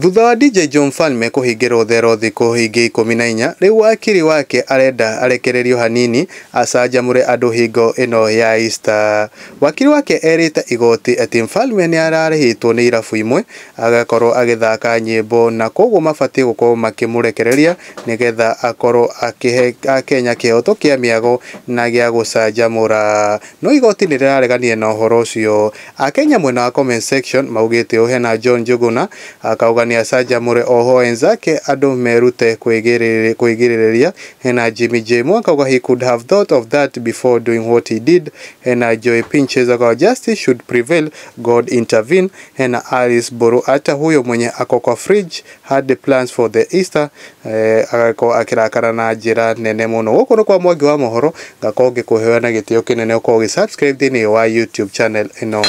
Thutha wa DJ Joe Mfalme kũhingĩrwo thero thikũ ingĩ 14, rĩu wakiri wake arenda arekererio hanini acanjamũre andũ hingo ĩno ya Easter. Wakiri wake erĩte igoti atĩ Mfalme nĩ ararĩhĩtwo nĩ irabu imwe agakorwo agĩthaka nyĩmbo na koguo mabatiĩ gũkorwo makĩmũrekereria nĩgetha akorwo akĩhe akenya kĩhoto kĩa mĩago na gĩa gũcanjamũra. No igoti nĩ rĩrareganire na ũhoro ũcio. Akenya mwena wa comment section maugĩte ũũ hena John Njuguna akauga nĩ acanjamũre oho wenzake andũ merute kwĩgirĩrĩria. Hena Jimmy J Mo akauga he could have thought of that before doing what he did. Hena Joy Pinches akauga justice should prevail, God intervene. Hena Alice Boru hata huyo mwenye ako kwa fridge had the plans for the Easter, agakorwo akĩrakara na njĩra nene mũno. Gũkũ nĩ kwa Mwangi wa mohoro, ngakorwo ngĩkũhoya na gĩtĩo kĩnene ũkorwo ũgĩ subscribe thĩinĩ wa YouTube channel ĩno.